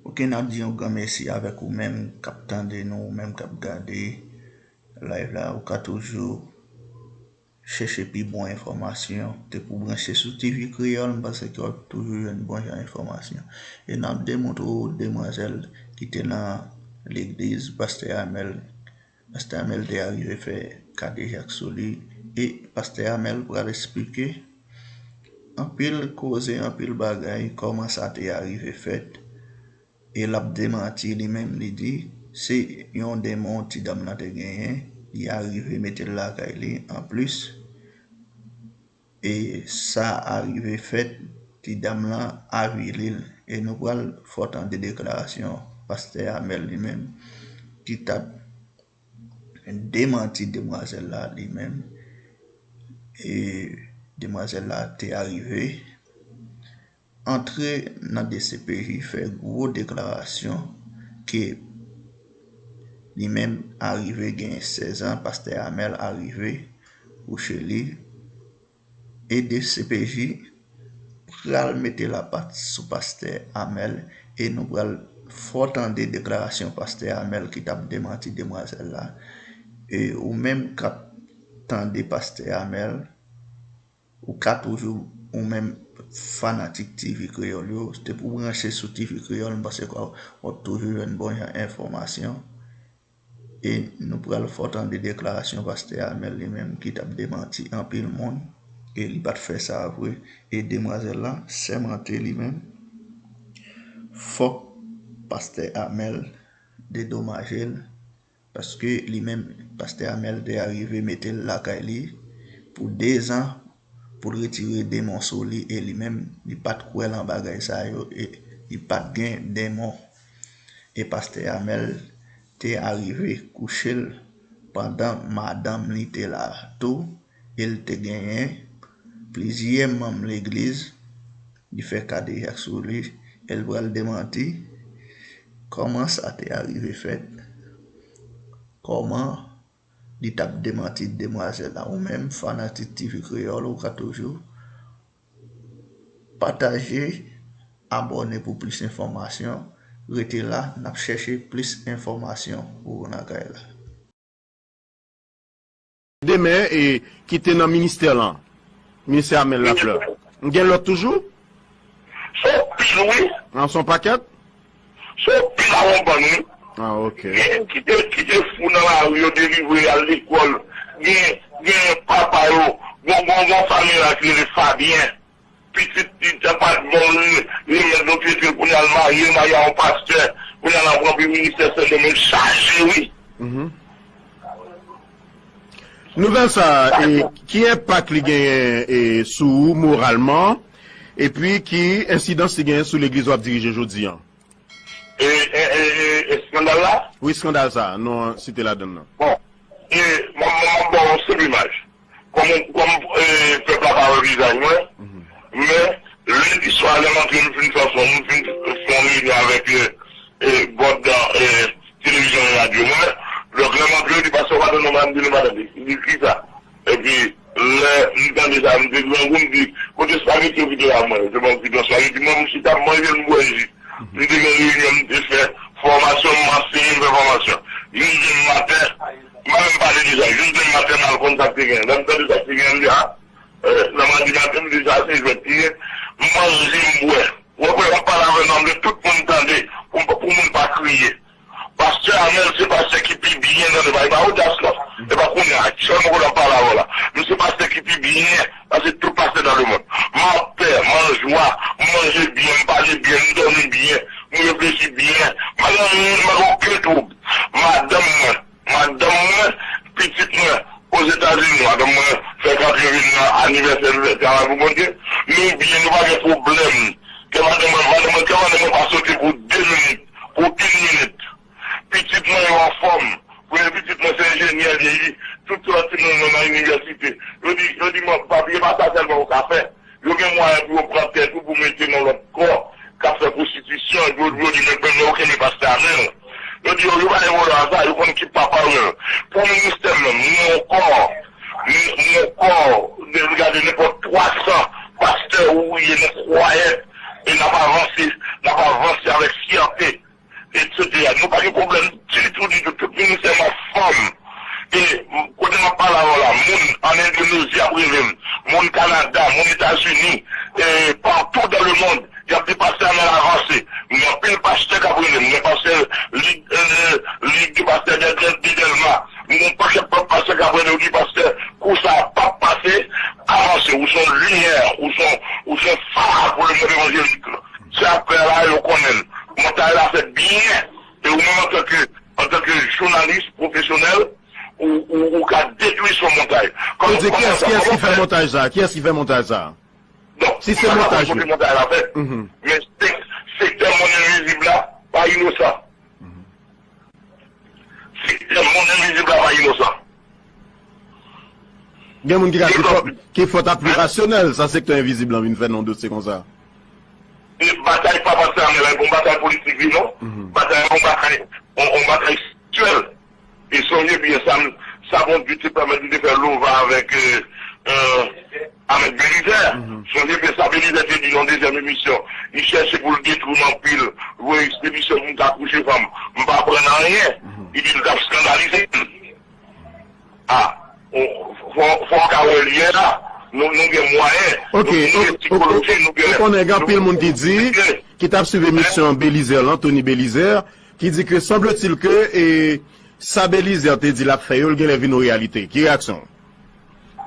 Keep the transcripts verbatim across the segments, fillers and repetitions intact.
Ok, n ap di yon gran mèsi avèk ou menm k ap tande nou, ou menm k ap gade live la. Ou ka toujou chèche pi bon enfòmasyon. Te pou branche sou T V Kreyòl, m panse ke w ap toujou jwenn bon jan enfòmasyon. E n ap demontre w demwazèl ki te nan legliz, pastè Amèl. Pastè Amèl te arive fè kadejak sou li, e pastè Amèl pral esplike anpil koze, anpil bagay, kòman sa te arive fèt. E l ap demanti li menm, li di se yon denmon ti dam nan te genyen, li arive mete l lakay li. Anplis, e sa arive fèt, ti dam lan avili l. E nou pral fè w tande deklarasyon pastè Amèl li menm, ki t ap demanti demwazèl la li menm. E demwazèl la te arive antre nan D C P J, fè gwo deklarasyon ke li menm arive gen sèz an, pastè Amèl arive kouche li, e D C P J pral mete lapat sou pastè Amèl, e nou pral fè w tande deklarasyon pastè Amèl ki t ap demanti demwazèl la. E ou menm k ap tande pastè Amèl, ou ka toujou, ou menm fanatik T V Kreyòl yo, te pou branche sou T V Kreyòl, m panse ke w ap toujou jwenn bon jan enfòmasyon. E nou pral fè w tande deklarasyon pastè Amèl li menm ki t ap demanti anpil moun, e li pa t fè sa vre. E demwazèl la sèmante li menm, fòk pastè Amèl dedomaje l, paske li menm, pastè Amèl te arive mete l lakay li pou dezan, pou l retire denmon sou li, e li menm, li pa t kwè lan bagay sa yo, e li pa t gen denmon. E pastè Amèl te arive kouche l pandan madanm li te la tou, e l te genyen plizyè manm legliz, li fè kadejak sou li, e l pral demanti kòman sa te arive fèt, kòman li t ap demanti demwazèl la. Ou menm, fanatik T V Kreyòl, ou ka toujou pataje, abòne pou plis enfòmasyon. Rete la, n ap chèche plis enfòmasyon pou ou nan kay la. De men e ki te nan ministè lan, ministè Amèl Laflè. M gen lòt toujou? Se yon pil wi. An, se yon pakèt? Se yon pil a yon bann wi. Ah, ok. Gen ki te ki te fou nan lari yo delivre al lekòl. Gen gen papa yo. Gon gon gon fanmi la ki rele Fabyen. Pitit li te pa t bon li li mèt nou trete l kounye a l marye l marye a yon pastè kounye a l ap ranpli ministè Sendomeng chaje wi. Nouvèl sa a, e, ki enpak li genyen e, sou ou moralman, epi ki ensidans li genyen sou legliz w ap dirije jodi an? E, e, e, e, eskandal la? Wi, eskandal sa a, nou site ladan l nan. Bon, e, mwen, mwen, mwen ba w yon senp imaj. Kòm, kòm e, pèp la pa wè vizaj mwen, men lendi swa lè m antre m fin fè fon, m fin fè yon reyinyon avèk e, e, bòd e, televizyon e radyo mwen. Donk lè m antre yo di pastè w pa tande non, m di nou pa tande. Li di kisa? Epi lè m tande sa, m te grangou, m di kote espageti yo kite la mwen? Yo te ban m kite yon espageti, mwen m chita m manje l m bwè ji. M te gen reyinyon, m te fè fòmasyon, m anseye, m fè fòmasyon. Jis demen maten, m pa menm pale de sa, jis demen maten m al konn sa k te gen. Lè m tande sa k te gen an, m di a, nan madi maten m di sa se jwèt li ye. M manje, m bwè. Ou wè pou lè m ap pale avè nou an, m vle tout moun tande, pou pou moun pa kriye. Pastè Amèl se pastè ki pi byen nan legliz. E pa odas non. E pa kounye a aktyèlman kote m ap pale avè w la. M se pastè ki pi byen pase tout pastè nan lemonn. M anpè, m anjwa, m manje byen, m pale byen, m dòmi byen, m reflechi byen. M pa gen anyen, m pa gen okenn twoub. Madanm mwen, madanm mwen, pitit mwen, Ozetazini, madanm mwen fèk antre vin nan anivèsè travay pou Bondye. Nou byen, nou pa gen pwoblèm. Kè madanm mwen, madanm mwen, kè madanm mwen pa sote pou de minit, pou yon minit. Pitit mwen yo anfòm. Premye pitit mwen se enjenyè li ye. Tout lòt timoun mwen nan inivèsite. Yo di, yo di mwen, papi, e pa sa sèlman ou ka fè. Yo gen mwayen pou yo pran tèt ou pou mete nan lòt kò k ap fè pwostitisyon, epi yo di yo di men men yo kenbe pastè Amèl. Yo di yo, yo pa gen pwoblèm ak sa, yo konn ki papa yo. Pou ministè m nan, m gen yon kò, m gen yon kò, de gade nenpòt twa san pastè ou ye nan kwayè, e n ap avanse, n ap avanse avèk fyète. Etsetera. Nou pa gen pwoblèm ditou, ditou. Tout ministè m ap fòm. E kote m ap pale avè w la, moun ann Endonezi ap rele m, moun Kanada, moun Etazini, e partou dans le monde, y ap di pastè Amel avanse. M gen anpil pastè k ap rele m, m gen pastè Lig, e, Lig de Pastè de, de, de Dèlma, m gen yon pakèt pastè k ap rele m, yo di pastè, kou sa a p ap pase, avanse, ou se yon limyè, ou se yon, ou se yon fa pou le monde évangélique. Se apre la, yo konnen l. Montay la fèt byen. E ou menm antanke, antanke jounalis pwofesyonèl, ou, ou, ou ka detwi son montay. Ou di, kiyès, kiyès ki fè montaj sa? Kiyès ki fè montaj sa? Si se montaj, wi. Montay la fèt. Men sek-, sektè monn envizib la pa inosan. Sektè monn envizib la pa inosan. Gen moun ki ka di fòt, ki fòt aplikasyonèl sa sektè envizib lan vin fè nan yon dosye konsa. E batay pa pastè Amel la, e pa yon batay politik li non. Batay la, yon batay, yon, yon batay espirityèl. E sonje byen, sa, sa Bondye te pèmèt li te fè lova avèk, e, e, avèk Belizè. Sonje byen sa Belizè te di nan dezyèm emisyon. Li chèche pou l detwi m anpil, voye ekspedisyon pou m ta kouche fanm. M pa aprann anyen. Li di l t ap eskandalize m. A, fò, fò w ka wè l yè la. Nou, nou gen mwayen. Ok, nou gen sikoloji, nou gen. Ou konnen gen anpil moun ki di, ki t ap swiv emisyon Belizè lan, Tony Belizè, ki di ke, semble-t-il ke, e, sa Belizè te di l ap fè yo, l genlè vin yon reyalite. Ki reyaksyon w?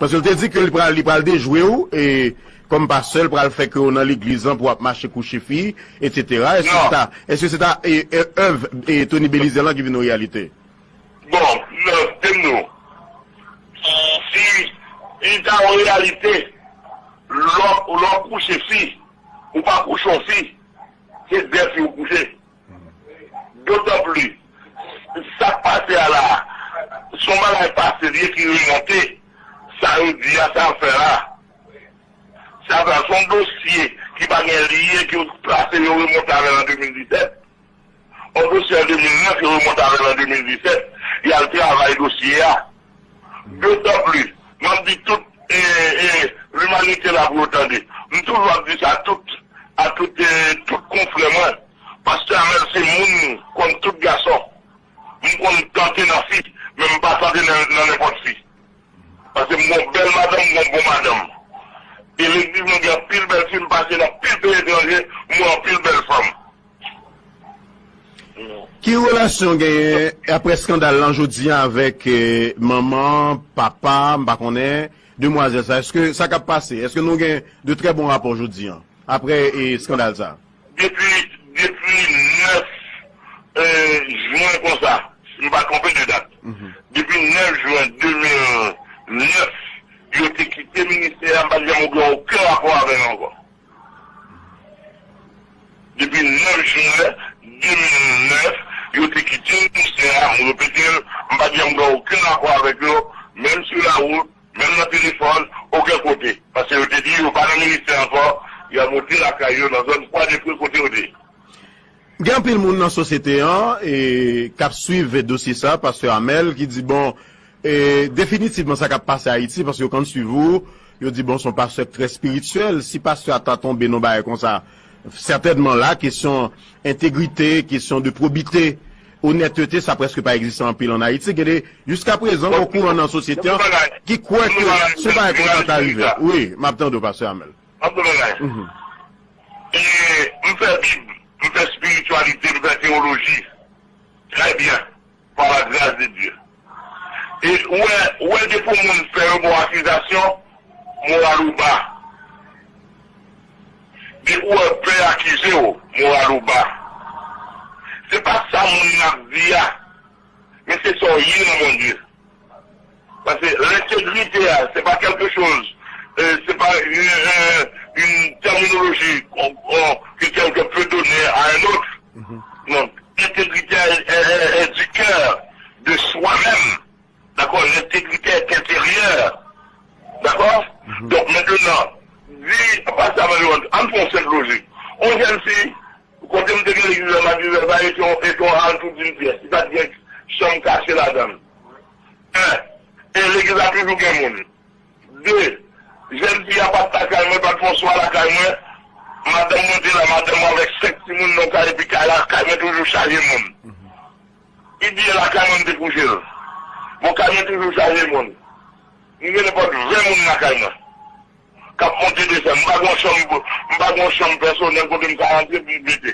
Paske l te di ke li pral, li pral dejwe w, e, kòm pastè, l pral fè ke w nan legliz lan pou w ap mache kouche fi, etsetera. Èske se ta, èske se ta, e, e, èv, e, Tony Belizè lan ki vin yon reyalite? Bon, non, di m nou, si li ta yon reyalite, lè w, lè w kouche fi, ou pa kouche yon fi, se dèyè fi ou kouche. Dotan pli, sa k pase a la, se yon bagay pase li ye ki remonte, sa yo di a, sa yo fè la. Sa fè, se yon dosye ki pa gen li ye, ki yo plase, yo remonte avè l an de mil disèt. Yon dosye an de mil nèf, yo remonte avè l an de mil disèt, y al travay dosye a. Dotan pli, m ap di tout, e, e, limanite la pou yo tande. M toujou ap di sa tout, a tout, e, tout konfrè mwen. Pastè Amel se moun kòm tout gason. M konn tante nan fi, men m pa tante nan, nan nenpòt fi. Paske m gon bèl madanm, m gon bon madanm. E legliz mwen gen anpil bèl fi, m pase nan anpil peyi etranje, m wè anpil bèl fanm. Ki relasyon w genyen apre eskandal lan jodi a avèk, eh, manman, papa, m pa konnen, demwazèl sa? Èske sa k ap pase? Èske nou gen de trè bon rapò jodi a, apre, eh, eskandal sa? Depi, depi nèf, eh, jen konsa, si m pa twonpe de dat, depi nèf jen de mil nèf, yo te kite ministè a, m pa t janm gen okenn rapò avè yo ankò. Depi nèf jen de mil nèf, yo te kite ministè a, m repete l, m pa t janm gen okenn rapò avèk yo, menm sou lawout, menm nan telefòn, okenn kote. Paske yo te di yo pa nan ministè ankò, y ap rete lakay yo nan zòn Kwa de Pre kote yo te ye. Gen anpil moun nan sosyete an, e, k ap swiv dosye sa, pastè Amel, ki di, bon, e, definitivman sa k ap pase Ayiti, paske yo konn swiv ou, yo di, bon, se yon pastè trè espirityèl. Si pastè a ta tonbe nan bagay konsa, sètènman la, kesyon entegrite, kesyon de pwobite, onètete, sa prèske pa egziste anpil ann Ayiti. Gen de, jiska prezan, okouran nan sosyete an, ki kwè ke se yon bagay konsa ta rive. Wi, m ap tande w, pastè Amel. M ap di w bagay. E, m fè Bib, m fè espirityalite, m fè teyoloji. Trè byen, par la grâce de Dieu. E ou wè, ou wè depi yon moun fè yon bon akizasyon, moral ou ba. Depi ou wè pè akize w, moral ou ba. Se pa sa moun nan ap di a, men se sa w ye nan Bondye. Paske lentegrite a, se pa quelque chose, euh, se pa une, euh, une terminologie qu'on, qu'on, que quelqu'un peut donner à un autre. Non, l'intégrité est, est, est, est du cœur, de soi-même. Dakò? L'intégrité est intérieure. Dakò? Donk, mentnan, di, pastè Amel, ann fè yon senp lojik. Yon jèn fi, kote m te gen legliz la, m ap di sa, e te yon, e te yon hal tout d'une pièce. Li pa t gen chanm kache ladan l. En, e legliz la toujou gen moun. De, jèn fi a pa t lakay mwen, pa t fè yon swa lakay mwen. Madanm mwen te la, madanm mwen avèk senk timoun nan kay, epi kay la, kay mwen toujou chaje moun. Li di e lakay mwen m te kouche l. Bon, kay mwen toujou chaje moun. M gen nenpòt ven moun lakay mwen k ap monte desann. M pa gen yon chanm, m pa gen yon chanm pèsonèl kote m ka rantre pou m mete.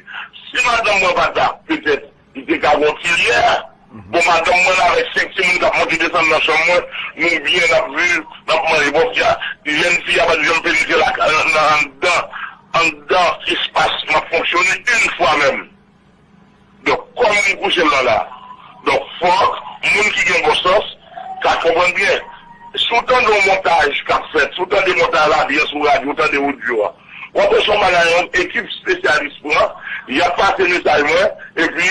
Si madanm mwen pa t la, petèt, li te ka gen yon ti lyè. Bon, madanm mwen avèk senk timoun k ap monte desann nan chanm mwen, nou byen, n ap viv, n ap manje. Bon, fi a, jèn fi a pa t janm penetre lakay, nan, nan, anndan, anndan espas m ap fonksyone, yon fwa menm. Donk, kòman m kouche l la la? Donk, fòk moun ki gen bon sans ka konprann byen. Si w tande yon montaj k ap fèt, si w tande montaj la byen sou radyo, w tande odyo a, w ap wè se yon bagay, yon ekip espesyalis pran, y ap pase mesaj mwen, epi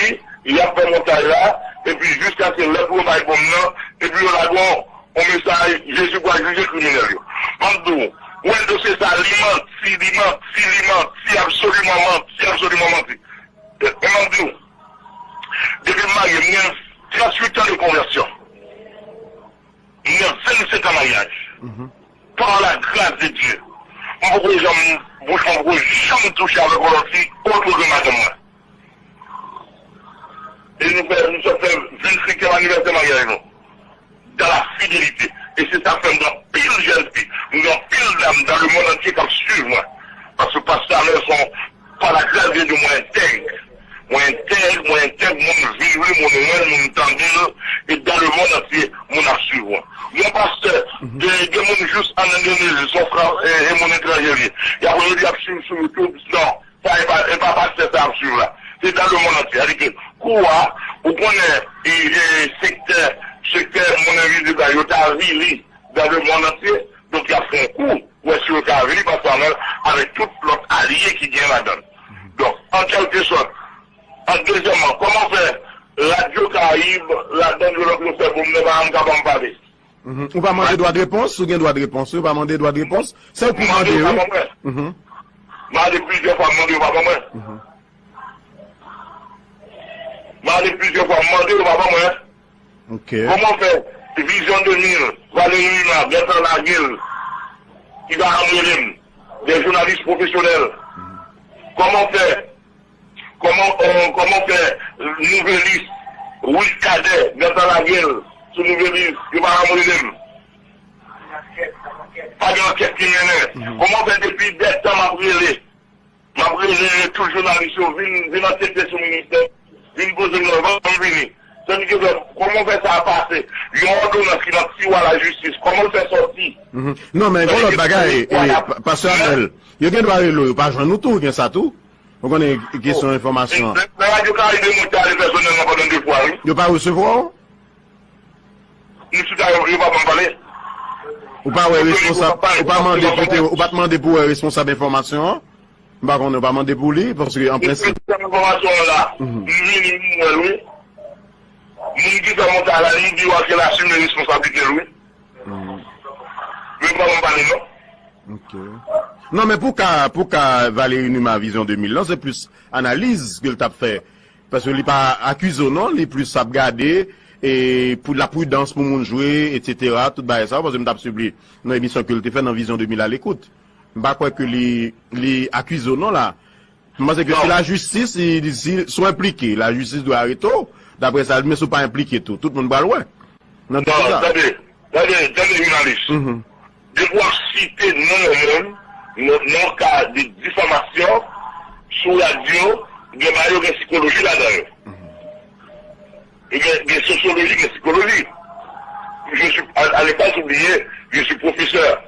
y ap fè montaj la, epi jiskaske lè pou yo bay bonm nan, epi yo lage yon, yon mesaj, Jezi pral jije kriminèl yo. M ap di w, w wè dosye sa, li manti, li manti, li manti, absoliman manti, absoliman manti. E, e m ap di w, depi m marye, m gen tranntuit an de konvèsyon. M gen vennsenk an maryaj. Par la grâce de Dieu, m poko janm, bouch mwen poko janm touche avèk yon lòt fi otre ke madanm mwen. E nou fè, nou sot fè vennsenkyèm anivèsè maryaj nou. Dans la fidélité. E se sa k fè m gen anpil jèn fi, m gen anpil dam dans le monde entier k ap swiv mwen. Paske pastè Amèl se yon, par la grâce de Dieu, mwen entèg. Mwen entèg, mwen entèg, moun vin li, moun wè l, moun tande l, e dans le monde entier, moun ap swiv mwen. Yon pastè, gen, gen moun jis an Endonezi, se yon fran-, e, e moun etranje li ye. Y ap rele, y ap swiv sou YouTube, non. Sa e pa, e pa pastè sa ap swiv la. Se dans le monde entier. Sa di ke kou a, ou konnen, e, e, sektè, sektè moun envizib la, yo t avili dans le monde entier. Donk, y ap fè yon kou pou wè si yo ka avili pastè Amèl avèk tout lòt alye ki gen ladan l. Donk, an kèlkesòt, an dezyèmman, kòman fè Radyo Karayib, ladan yo lòt yo fè bonm nan, pa janm ka ban m pale? Mhm. Ou pa mande dwa de repons? Ou gen dwa de repons, wi, ou pa mande dwa de repons. Se ou ki mande, wi. Mhm. Mande plizyè fwa, mande yo pa ban mwen. Mhm. Mande plizyè fwa, mande yo pa ban mwen. Ok. Kòman fè Vizyon de mil, Valéry Numa, gentan lage l, ki pa janm rele m, de jounalis pwofesyonèl. Kòman fè Kòman, euh, kòman fè Nouvelliste, Willy Cadet, gentan lage l sou Nouvelliste, yo pa janm rele m? Pa gen ankèt ki mennen. Kòman fè depi dè tan m ap rele? M ap rele tout jounalis yo, vin, vin ankete sou ministè, vin poze m nan, ban m vini. Sa vle di ke kòman fè sa pase? Yon òdonans ki nan tiwa lajistis, kòman l fè sòti? Mhm. Non, men gen lòt bagay, e, pa-, pastè Amèl, yo gen dwa rele w, yo pa jwenn ou tou, gen sa tou. Ou konnen kesyon enfòmasyon an. Nan Radyo Karayib, mwen te ale pèsonèlman pandan de fwa, wi. Yo pa resevwa w? M chita, yo, yo pa ban m pale. Ou pa wè responsab, ou pa mande pou te, ou pa t mande pou wè responsab enfòmasyon an? M pa konnen, ou pa mande pou li, paske an prensip. Responsab enfòmasyon an la, m vini, m wè l, wi. Moun ki fè montaj la, li di w a ke l asime responsablite l, wi. Men pa ban m pale, non. Ok. Non, men pou ka, pou ka Valéry Numa Vizyon de mil lan, se plis analiz ke l t ap fè. Paske li pa akize w, non, li plis ap gade, e pou la pridans pou moun jwe, etsetera, tout bagay sa yo, paske m t ap swiv li nan emisyon ke l te fè nan Vizyon de mil a lekout. M pa kwè ke li, li akize w, non, la. M panse ke si lajistis, si, si, si w enplike, lajistis dwe arete w, daprè sa l di, men si w pa enplike tou, tout moun pral wè. Nan dosye sa. Non, tande, tande, tande, jounalis. Mhm. Depi w ap site non yon moun, nan, nan ka de difamasyon, sou radyo, gen bagay yo gen sikoloji ladan yo. Mhm. Gen, gen sosyoloji, gen sikoloji. Je suis, à, à ne pas oublier, je suis professeur.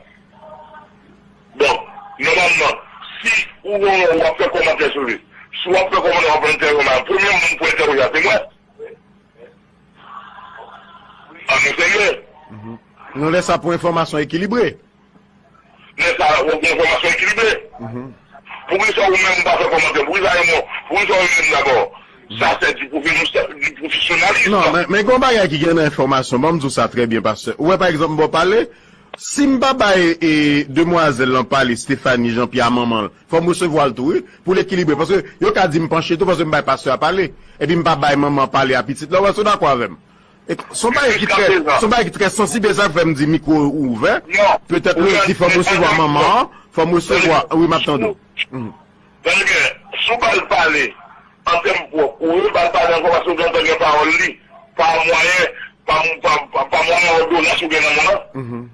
Donk, nòmalman, si ou, ou ap fè kòmantè sou li, si w ap fè kòmantè, w ap entèvyou, premye moun pou entèvyou a, se mwen. An nou serye. Mhm. Nou lè sa pou enfòmasyon ekilibre. Lè sa pou enfòmasyon ekilibre. Mhm. Poukisa ou menm ou pa fè kòmantè? Poukisa yo, poukisa ou menm dabò? Sa se di pwofesyonalism, di pwofesyonalism. Non, men, men gen yon bagay ki gen nan enfòmasyon. Ban m di w sa trè byen, pastè. Ou wè, pa egzanp, m ba w pale, si m pa bay, e, demwazèl lan pale, Stéphanie Jean Pierre, manman l, fò m resevwa l tou, wi, pou l ekilibre. Paske yo ka di m panche tou, paske m bay pastè a pale. Epi m pa bay manman pale a pitit la. Ou wè, si w dakò avè m. E se yon bagay ki trè, se yon bagay ki trè sansib, e sa k fè m di mikwo ou ouvè. Petèt lè w di fò m resevwa manman an, fò m resevwa, wi, m ap tande w. Mhm. Tande byen, si w ba l pale, an tèm pwòp, ou ba l pale ankò paske w gentan gen pawòl li. pa mwayen, pa, pa, pa, pa mwayen òdonans ou gen nan men w lan.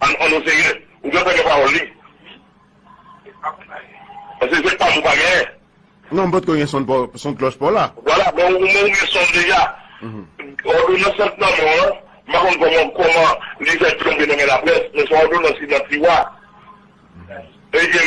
An, an nou serye. Ou gen fè gen pawòl li. Paske se pa m ou pa genyen. Non, m potko gen sonn pa w, sonn klòch pa w la. Vwala, men ou, men ou gen sonn deja. Òdonans lan nan men w lan, m pa konn kòman, kòman li fè tonbe nan men laprès, men se yon òdonans ki nan tiwa. Ebyen,